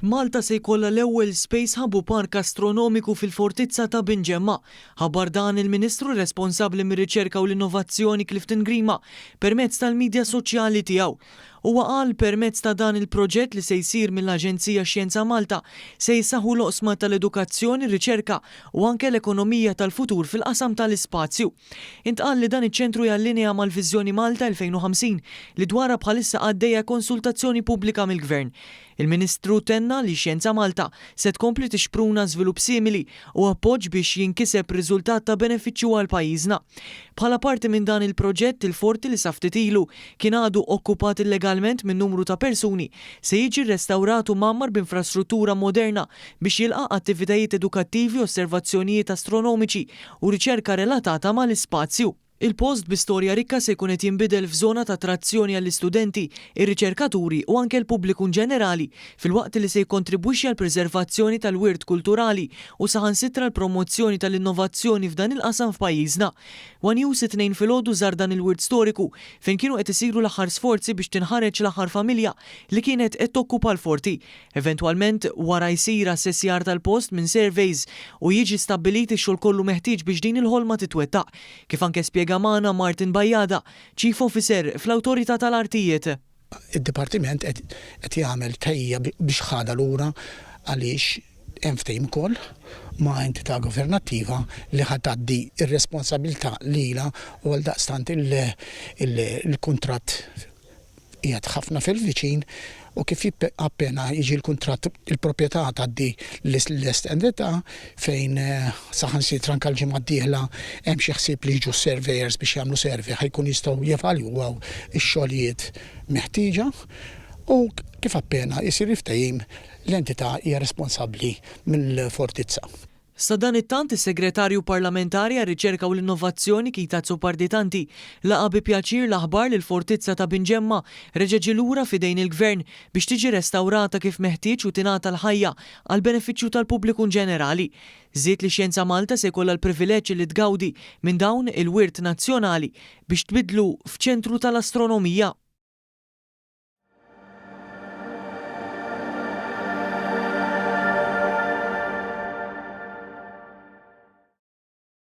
Malta se jkollha l-ewwel Space Hub u Park Astronomiku fil-Fortizza ta' Binġemma. Ħabbar dan il-Ministru responsabbli mir-Riċerka u l-Innovazzjoni Clifton Grima permezz tal-midja soċjali tiegħu. Huwa qal permezz ta' dan il-proġett li se jsir mill-Aġenzija Xjenza Malta se jissaħħu l-oqsma tal-edukazzjoni, riċerka u anke l-ekonomija tal-futur fil-qasam tal-ispazju. Intqal li dan iċ-ċentru jallinea mal-Viżjoni Malta 2050 li dwarha bħalissa għaddejja konsultazzjoni pubblika mill-Gvern. Il-Ministru tenna li Xjenza Malta se tkompli tixpruna żvilupp simili u appoġġ biex jinkiseb riżultat ta' benefiċċju għal pajjiżna. Bħala parti minn dan il-proġett, il-forti li sa ftit ilu kien għadu okkupat illegalment minn numru ta' persuni, se jiġi rrestawrat u mgħammar b'infrastruttura moderna biex jilqa' attivitajiet edukattivi, osservazzjonijiet astronomiċi u riċerka relatata mal-ispazju. Il-post bi storja rikka se jkun qed jinbidel f'żona ta' attrazzjoni għall-istudenti, ir-riċerkaturi u anke l-pubbliku inġenerali, filwaqt li se jikkontribwixxi għall-preservazzjoni tal-wirt kulturali u saħansitra l-promozzjoni tal-innovazzjoni f'dan il-qasam f'pajjiżna. One News it-Tnejn filgħodu żar dan il-wirt storiku fejn kienu qed isiru l-aħħar sforzi biex tinħareġ l-aħħar familja li kienet qed tokkupa l-forti. Eventwalment, wara jsir assessjar tal-post minn surveys u jiġi stabbilit ix-xogħol kollu meħtieġ biex din il-ħolma titwettaq, kif anke spjega magħna Martin Bajada, Chief Officer fl-Awtorità tal-Artijiet. Id-Dipartiment qed jagħmel tħejjija biex ħadha lura għaliex hemm ftehim ukoll ma' entità governattiva li ħa tgħaddi r-responsabilità lilha u għaldaqstant il-kuntratt qiegħed ħafna fil-viċin u kif appena jiġi l-kuntratt il-proprjetà tgħaddi lill-entità fejn saħansitra anke l-ġimgħa d-dieħla hemm xi ħsieb li jiġu s-surveyors biex jagħmlu survey ħa jkunu jistgħu jevalwaw ix-xogħlijiet meħtieġa u kif appena jsir il-ftehim l-entità hija responsabbli mill-fortizza. Sadanittant, is-Segretarju Parlamentari għar-Riċerka u l-Innovazzjoni Keith Azzopardi Tanti laqa' bi pjaċir l-aħbar li l-Fortizza ta' Binġemma reġgħet ġie lura f'idejn il-Gvern biex tiġi restawrata kif meħtieġ u tingħata l-ħajja għall-benefiċċju tal-pubbliku inġenerali. Żied li Xjenza Malta se jkollha l-privileġġ li tgawdi minn dawn il-wirt nazzjonali biex tbiddlu f'ċentru tal-astronomija.